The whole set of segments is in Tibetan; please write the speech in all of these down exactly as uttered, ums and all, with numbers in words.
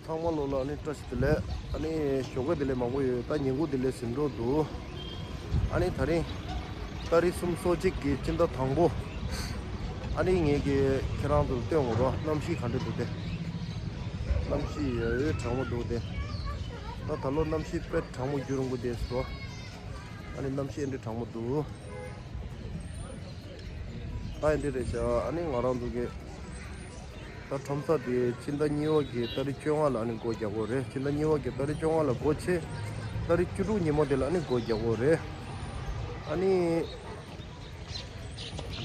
ཚང་མ་ལོ་ལ་ཨ་ནི་བཀྲ་ཤིས་བདེ་ལེགས། ཨ་ནི་ཞོགས་པ་བདེ་ལེགས་མང་པོ་ཡོད། ད་ཉིན་གུང་བདེ་ལེགས་ཟིན་འགྲོ་འདུག་ཨ་ནི་ད་རིང་ཏ་རིག་གསུམ་སོ་གཅིག་གི་སྤྱི་ཟླ་དང་པོ། ཨ་ནི་ངེད་ཀྱིས་ཁྱེད་རང་ཚོར་སྟོན་འོང་རོགས། གནམ་གཤིས་ག་འདྲ་འདུག་སྟེ། གནམ་གཤིས་ཡོད་ཡོད་གྲང་མོ་འདུག་སྟེ། ད་ད་ལོ་གནམ་གཤིས་དཔེ་གྲང་མོ་རྒྱུན་རིང་པོ་བསྡད་སོང་། ཨ་ནི་གནམ་གཤིས་ཨེ་འདྲ་གྲང་མོ་འདུག་ད་ཨེ་འདྲ་རེད་ཤག་ཨ་ནི་ང་རང་ཚོ་གི་ད་ཁྲོམ་ས་དེ་ཕྱི་ཟླ་གཉིས་པ་གི་ཏ་རིག་བཅོ་ལྔ་ལ་ཨ་ནི་སྒོ་རྒྱག་དགོས་རེད། ཕྱི་ཟླ་གཉིས་པ་གི་ཏ་རིག་བཅོ་ལྔ་ལ་སྒོ་ཕྱེ། ཏ་རིག་བཅུ་དྲུག་ཉིན་མོ་དེ་ལ་ཨ་ནི་སྒོ་རྒྱག་དགོས་རེད། ཨ་ནི་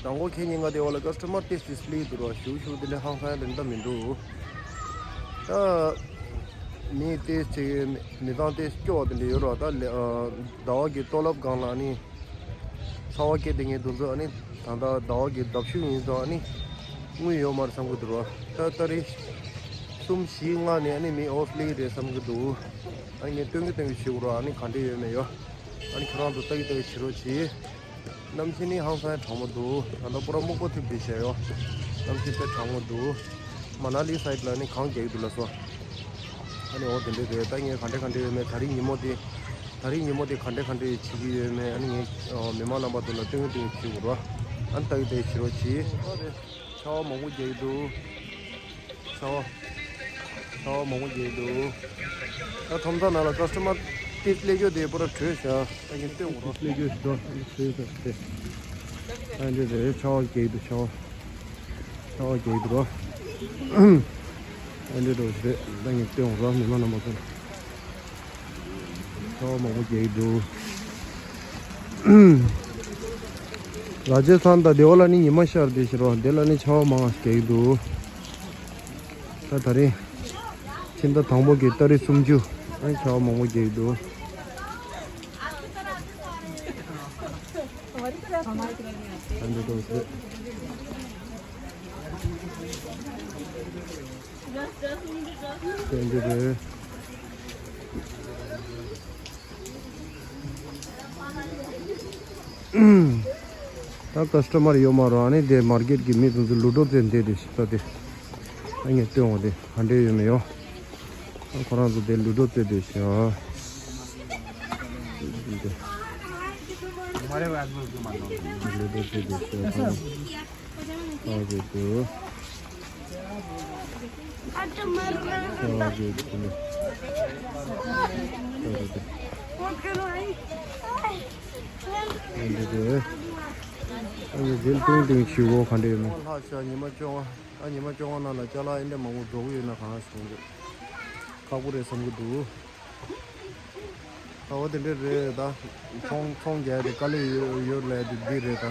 དང་པོ་ཁེ་ཉིན་ག་དེ་བ་ལ་ཀ་སི་ཊ་མར་ཏོག་ཙམ་སླེབས་འདུག་ར། ཞུ་ཞུ་དེ་འདྲ་ཧང་སང་དེ་འདྲ་མི་འདུག་ད་མི་ཏོག་ཙམ་མི་ཚང་ཏོག་ཙམ་སྐྱོ་བ་དེ་འདྲ་ཡོད་ར། ད་ལེ་ཨ་ཟླ་བ་གི་ཏོ་ལབ་སྒང་ལ་ཨ་ནི་ཚ་བ་སྐྱེས་ཏེ་ངས་དུས་ཚོད་ཨ་ནི་ད་ལྟ་ཟླ་བ་གི་ཟླ་གཞུག་ཡིན་ཙང་ཨ་ནི་དངུལ་ཡོད་མ་རེད་བསམ་གི་འདུག་ར། ད་ཏ་རིག་གསུམ་བཞི་ལྔ་ནས་ཨ་ནི་མི་ཨོ་སླེབས་རེད་བསམ་གི་འདུག་ཨ་ནི་ངས་སྟོན་གི་སྟོན་གི་བྱེད་དགོས་ར། ཨ་ནི་ག་འདྲ་ཡོད་མེད་ཡོད། ཨ་ནི་ཁྱེད་རང་ཚོ་ལྟ་གི་ལྟ་གི་བྱེད་རོགས་གྱིས། གནམ་གཤིས་ནི་ཧང་སང་གྲང་མོ་འདུག་ད་ལྟ་པུ་ར་སྨུག་པ་ཐིབས་བསྡད་བཞག་ཡོད། གནམ་གཤིས་དཔེ་གྲང་མོ་འདུག་མ་ན་ལི་སའིཌ་ལ་ནི་གངས་རྒྱག་གི་འདུག་ལབ་སོང་། ཨ་ནི་འོ་དེ་འདྲ་རེད། ད་ངས་ག་འདྲ་ག་འདྲ་ཡོད་མེད། ད་རིང་ཉིན་མོ་དེ། ད་རིང་ཉིན་མོ་དེ་ག་འདྲ་ག་འདྲ་བྱེད་ཀྱི་ཡོད་མེད། ཨ་ནི་ངས་མི་མང་རྣམ་པ་ཚོ་ལ་སྟོན་གི་སྟོན་གི་བྱེད་དགོས་ར། ཨ་ནི་ལྟ་གི་ལྟ་གི་བྱེད་རོགས་གྱིས། ཆར་པ་མང་པོ་རྒྱག་གི་འདུག་ཆར་པ། ཆར་པ་མང་པོ་རྒྱག་གི་འདུག་ད་ཁྲོམ་ས་ནང་ལ་ཀ་སི་ཊ་མར་ཏོག་ཙམ་སླེབས་ཡོད་དེ་པུ་ར་བྲོས་ཤག་ད་ངས་སྟོན་འོང་རོགས། སླེབས་ཡོད་ཤག་ད་བྲོས་ཤག་དེ། ཨ་འདྲ་རེད། ཆར་པ་རྒྱག་གི་འདུག་ཆར་པ། ཆར་པ་རྒྱག་གི་འདུག་རོགས། ཨ་འདྲ་འདྲ་རེད། ད་ངས་སྟོན་འོང་རོགས། མི་མང་རྣམ་པ་ཚོ། ཆར་པ་མང་པོ་རྒྱག་གི་འདུག་ར་ཇེ་སི་ཐན་དང་དེ་བ་ལ་ནི་ཉི་མ་ཤར་བསྡད་ཤག་རོ། དེ་ལ་ནི་ཆར་པ་མང་ང་རྒྱག་གི་འདུག་ད་ད་རིང་ཕྱི་ཟླ་དང་པོ་གི་ཏ་རིག་སུམ་ཅུ། ཨ་ནི་ཆར་པ་མང་པོ་རྒྱག་གི་འདུག་ཨ་འདྲ་འདྲ་རེད། དེ་འདྲ་རེད། ད་ཀ་སི་ཊ་མར་ཡོད་མ་རེད། ཨ་ནི་དེ་མར་ཀེཊ་གི་མི་དེ་ཚོ་ལུད་ཌོ་རྩེ་བསྡད་དེ་ཤག་ད་དེ། ཨ་ངས་སྟོན་འོང་དེ་ག་འདྲ་ཡོད་མེད་ཡོད། ཨ་ཁོ་རང་ཚོ་དེ་ལུད་ཌོ་རྩེ་བསྡད་ཤག་ལུད་ཌོ་རྩེ་བསྡད་ཤག་ཁོ་རང་ཚོ། ཨ་ཅེ་ཏུ། ཨ་ཅེ་ཏུ། ཨ་ཅེ་ཏུ། ཨ་ཅེ་ཏུ། ཨ་ཅེ་ཏུ་ཏིང་ཏིང་ཆུ་བོ་ག་འདྲ་ཡོད་མེད། ལྷག་ཤག་ཉི་མ་བཅོ་ལྔ། ཨ་ཉི་མ་བཅོ་ལྔ་ནང་ལ་ཅ་ལག་ཨེ་འདྲ་མང་པོ་རྫོགས་ཡོད་ན་གང་ལ་སོང་རེད། ཁག་པོ་རེད་བསམ་གི་འདུག་ཨ་འོ་དེ་འདྲ་རེད་ད། ཚོང་ཚོང་རྒྱག་དེ་དཀའ་ལས་ཡོད་ཡོད་ལས་དེ་འདི་རེད་ད།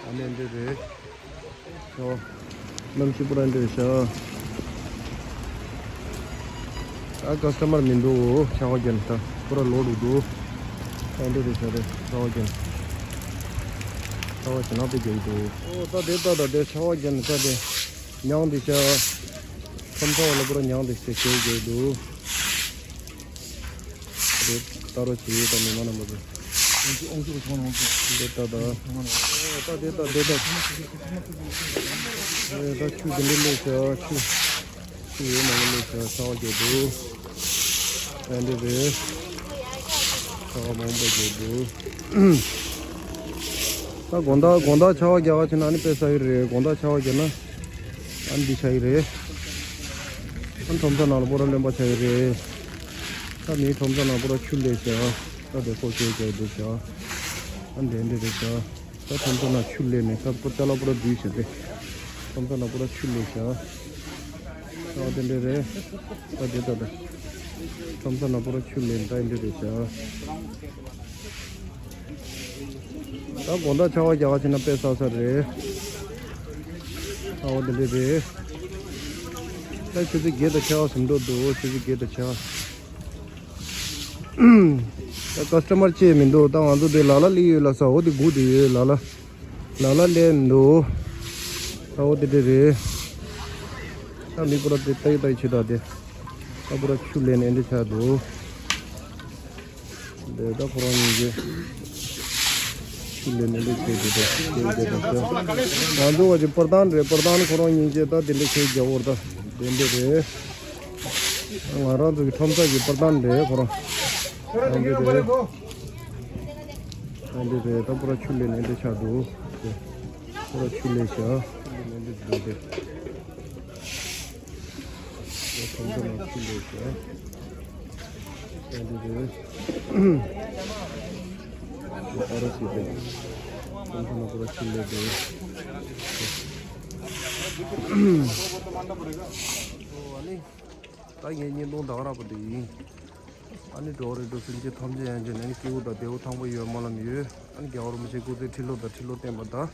ཨ་ནི་འདི་རེད། ཨོ། གནམ་གཤིས་པུ་ར་འདི་རེད་ཤག་ད་ཀ་སི་ཊ་མར་མི་འདུག་ཆར་པ་རྒྱག་ནས་ད་པུ་ར་ལོག་འགྲོ་འདུག་ཨ་འདི་རེད་ཤག་རེད། ཆར་པ་རྒྱག་ནས། ཆར་པ་ཞེ་ནག་པོ་རྒྱག་གི་འདུག་ཨོ་ད་དེ་ད་ད་དེ་ཆར་པ་རྒྱག་ནས་ད་དེ། མྱང་འདི་ཤག་ཁྲོམ་ས་བ་ལ་པུ་ར་མྱང་འདི་ཤག་ཁྱེར་རྒྱག་གི་འདུག་དེ་ལྟ་རོགས་བྱེད་ཡོད་དམ་མི་མང་རྣམ་པ་ཚོ། འདི་ལྟ་དང་། ད་དེ་ལྟ་དེ་ལྟ། ཨེ་ད་ཆུ་དེ་འདྲ་སླེབས་ཤག་ཆུ། ཆུ་ཡོད་མ་ཡོད་སླེབས་ཤག་ཆར་པ་རྒྱག་འདུག་ཨ་འདི་རེད། ཆར་པ་མང་པོ་རྒྱག་འདུག་ད་དགོང་དག་དགོང་དག་ཆར་པ་རྒྱག་ག་ཕྱིན་ན་ཨ་ནི་དཔེ་ཟ་གི་རེད། དགོང་དག་ཆར་པ་རྒྱག་ན། ཨ་ནི་འདི་ཆགས་ཀྱི་རེད། ཨ་ནི་ཁྲོམ་ས་ནང་ལ་པུ་ར་རློན་པ་ཆགས་ཀྱི་རེད། ད་མིའི་ཁྲོམ་ས་ནང་པུ་ར་ཆུ་ལས་བྱ། ད་དེ་ཁོ་ཁྱེད་ཀྱི་འདུག་བྱ། ཨ་ནི་དེ་འདྲ་རེད་བྱ། ད་ཁྲོམ་ས་ནང་ཆུ་ལས་ནས་ད་པུ་ཅ་ལག་པུ་ར་འདུས་བྱ་སྟེ། ཁྲོམ་ས་ནང་པུ་ར་ཆུ་ལས་བྱ། ད་དེ་འདྲ་རེད། ད་དེ་ད་ད། ཁྲོམ་ས་ནང་པུ་ར་ཆུ་ལས་ད་འདྲ་རེད་བྱ། ད་དགོང་དག་ཆར་པ་རྒྱག་ག་ཕྱིན་ན་དཔེ་ཟ་ས་རེད། ཨ་འོ་དེ་འདྲ་རེད། ད་ཆུ་ཚོད་བརྒྱད་དང་ཕྱེད་ཀ་ཟིན་འགྲོ་འདུག་ཆུ་ཚོད་བརྒྱད་དང་ཕྱེད་ཀ་ད་ཀ་སི་ཊ་མར་ཅིག་མི་འདུག་ད་ང་ཚོ་དེ་ལ་ལ་སླེབས་ཡོད་ལབ་ས། འོ་དེ་སྒུག་བསྡད་ཡོད་ལ་ལ། ལ་ལ་སླེབས་འདུག་ད་འོ་དེ་འདྲ་རེད། ད་མི་པུ་ར་དེ་ལྟ་ཡི་ལྟ་ཡི་བྱེད་ད་དེ། ད་པུ་ར་ཆུ་ལས་ནས་འདི་ཆགས་འདུག་འདི་ད་ཁོ་རང་གཉིས་ཀྱི་ཆུ་ལས་ནས་འདི་ཁྱེར་འདི་ད་ཁྱེར་འདི་ད་ཁྱེར། ང་ཚོ་བ་ཅིག་པར་ཐང་རེད། པར་ཐང་ནི་ཁོ་རང་གཉིས་ཀྱི་ད་དེ་འདྲ་ཁྱེར་རྒྱག་བར་ད་དེ་འདྲ་རེད། ང་རང་ཚོ་གི་ཁྲོམ་ས་གི་པར་ཐང་འདི་ཁོ་རང་། ཨ་འདི་རེད། ཨ་འདི་རེད། ད་པུ་ར་ཆུ་ལེན་ནས་འདི་ཆགས་འདུག་པུ་ར་ཆུ་ལེན་བྱ། ཆུ་ལེན་ནས་འདི་འདུག་སྟེ། ཁྲོམ་ས་ནང་ཆུ་ལེན་བྱ། ཨ་འདི་རེད། པུ་ར་ཆུ་ལེན། ཁྲོམ་ས་ནང་པུ་ར་ཆུ་ལེན་འདུག་ཨ་ནི། ད་ངའི་བརྙན་ཐུང་ད་ག་རང་པོ་དེ་ཡིན། ཨ་ནི་འགྲོ་བ་རིགས་དྲུག་སེམས་ཅན་ཐམས་ཅད་ཡང་ཅན་ཨ་ནི་སྐྱེ་བོ་དང་བདེ་བོ་ཐང་པོ་ཡོད་སྨོན་ལམ་ཡོད། ཨ་ནི་རྒྱལ་བ་རིན་པོ་ཆེ་སྐུ་ཚེ་ཁྲི་ལོ་དང་ཁྲི་ལོ་བརྟན་པ་དང་།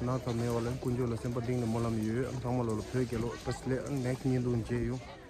ན་ཚ་མེད་པ་ལ་དཀོན་མཆོག་ལ་སེམས་པ་གཏིང་ནས་སྨོན་ལམ་ཡོད། ཨ་ནི་ཚང་མ་ལོ་ལ་བོད་རྒྱལ་ལོ་བཀྲ་ཤིས་བདེ་ལེགས། ཨ་ནི་ནེགསི་བརྙན་ཐུང་མཇལ་ཡོང་།